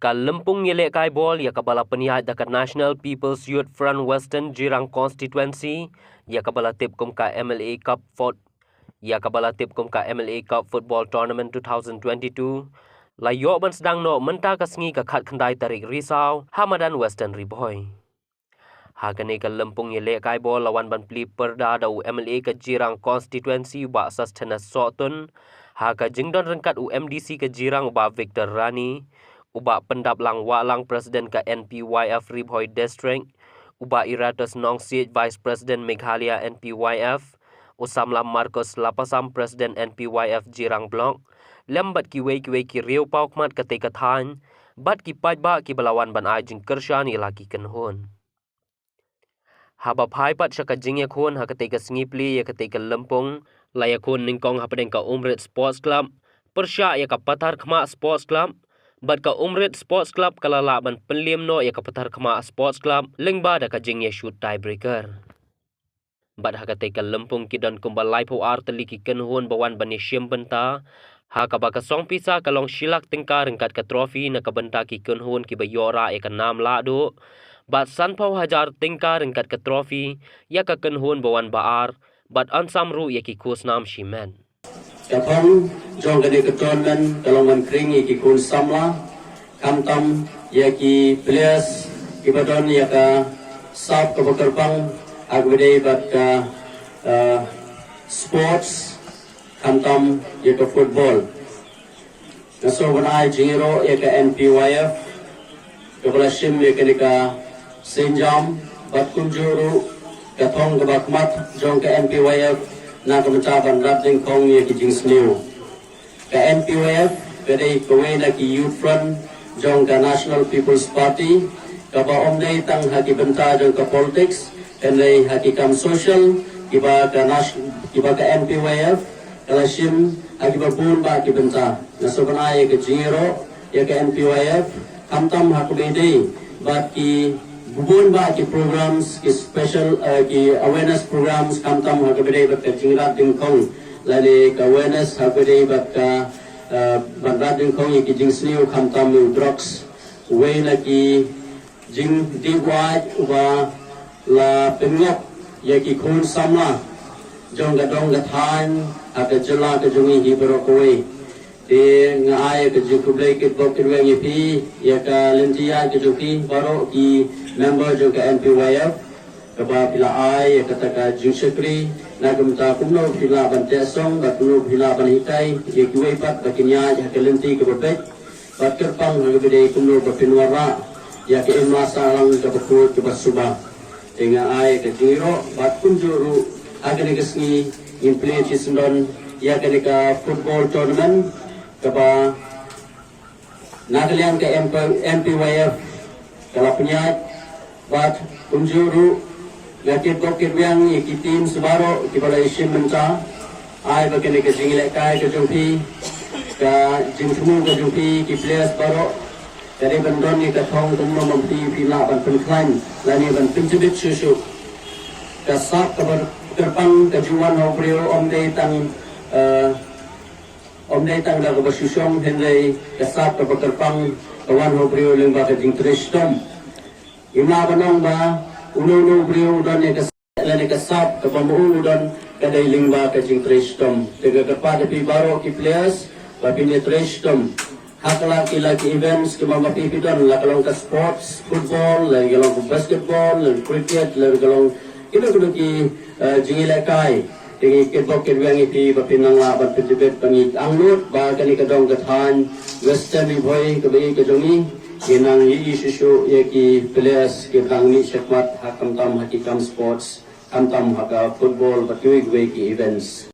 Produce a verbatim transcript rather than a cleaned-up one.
Ka lympung ïalehkai bol ïa kaba la pynïaid da ka National People's Youth Front Western Jirang Constituency, ïa kaba la tip kum ka M L A Cup Foot, ïa kaba la tip kum ka M L A Cup Football Tournament two thousand twenty-two, la ïoh ban sdang noh mynta ka sngi ka khatkhyndai tarik Risaw ha madan Western Ri Bhoi. Ha kane ka lympung ïalehkai bol la wan ban plie pyrda da u M L A ka Jirang Constituency u Bah Sosthenes Sohtun, ha ka jingdon ryngkat u M D C ka Jirang u Bah Victor Rani, u Bah Pyndaplang Wahlang President ka N P Y F Ri Bhoi District, u Bah Eratus Nongsiej Vice President Meghalaya N P Y F, u samla Marcus Lapasam President N P Y F Jirang Block, lem bad kiwei kiwei ki riewpawkhmat katei ka thaiñ, bad ki paidbah kiba la wan ban ai jingkyrshan ïa la ki kynhun. Haba phai pat sha ka jingïakhun ha katei ka sngi plie ïa katei ka lympung, la ïakhun nyngkong hapdeng ka Umrit Sports Club pyrshah ïa ka Patharkhmah Sports Club, bad ka Umrit Sports Club ka la lah ban pynliem noh ïa ka Patharkhmah Sports Club lyngba da ka jingïashut tiebreaker. Bad ha katei ka lympung ki don kumba laiphew ar tylli ki kynhun ba wan ban ïashim bynta, ha kaba ka song pisa ka long shi lak tyngka ryngkat ka trophy na ka bynta ki kynhun kiba ïoh rah ïa ka nam lahduh, bad sanphew hajar tyngka ryngkat ka trophy ïa ka kynhun ba wan ba ar, bad yn sam ruh ïa ki khusnam shimet. Ka thong jong kane ka tournament ka long ban khring ïa ki khun samla, khamtam ïa ki players kiba don ïa ka sap kaba kyrpang ha kaba dei bad ka, eh, sports, khamtam ïa ka football. Nga sngewbha ban ai jingïaroh ïa ka N P Y F kaba la shim ïa kane ka sienjam, bad kumjuh ruh ka thong kaba khmat jong ka N P Y F na ka bynta ban rat dyngkhong ïa ki jingsniew. Ka N P Y F ka dei kawei na ki youth front jong ka National People's Party, kaba ym dei tang ha ki bynta jong ka politics, hynrei ha ki kam social kiba ka nas-, kiba ka N P Y F ka la shim ha kiba bun bah ki bynta. Nga sngewbha ban ai ïa ka jingïaroh ïa ka N P Y F, khamtam ha kaba dei bad ki bun bah ki programs, ki special, eh, ki awareness programs, khamtam ha kaba dei bad ka jingrat dyngkhong, lane ka awareness ha kaba dei bad ka, eh, ban rat dyngkhong ïa ki jingsniew khamtam ïa u drugs. Uwei na ki jingdih wad uba la pynngop ïa ki khun samla jong ka dong ka thaiñ ha ka jylla ka jong ngi hi baroh kawei. Te nga ai ka jingkhublei kitbok kitweng ïa phi, ïa ka lynti ïaid ka jong phi baroh ki member jong ka N P Y F, kaba phi la ai ïa kata ka jingshakri na ka bynta kumno phi lah ban teh song bad kumno phi lah ban hikai ïa kiwei pat ba kin ïaid ha ka lynti kaba beit bad kyrpang ha kaba dei kumno ba phin wanrah ïa ka imlang sahlang kaba khuid kaba suba. Te nga ai ka jingïaroh bad kumjuh ruh ha kane ka sngi ngin plie shisyndon ïa kane ka football tournament kaba na ka liang ka M P, M P Y F ka la pynïaid, bad kumjuh ruh nga kitbok kitweng ïa ki teams baroh kiba la ïashim bynta. Ai ba kane ka jingïalehkai ka jong phi, ka jingthmu ka jong phi ki players baroh, ka dei ban don ïa ka thong kumno ba phi, phi lah ban pynkhlaiñ lane ban pyntbit shuh shuh. Ka sap kaba kyrpang ka ju wan ha u briew ym dei tang, eh, ym dei tang da kaba shu shong, hynrei ka sap kaba kyrpang ka wan ha u briew lyngba ka jingtrei shitom. Ngim lah ban ong ba uno uno u briew u don ïa ka sap, lane ka sap kaba ma u u don ka dei lyngba ka jingtrei shitom. Te nga kyrpad ïa phi baroh ki players ba phin ïa trei shitom ha kylla ki la ki events kiba ma phi phi don, la ka long ka sports, football, la ka long ka basketball, la cricket, la ka long kino kino ki, eh, jingïalehkai. Te ngi kitbok kitweng ïa phi ba phin nang lah ban pyntbit, ba ngi angnud ba kane ka dong ka thaiñ Western Ri Bhoi kaba ïeit ka jong ngi, ngi nang ïohi shuh shuh ïa ki players kiba nang mih shakhmat ha, khamtam ha ki kam sports, khamtam ha ka football bad kiwei kiwei ki events.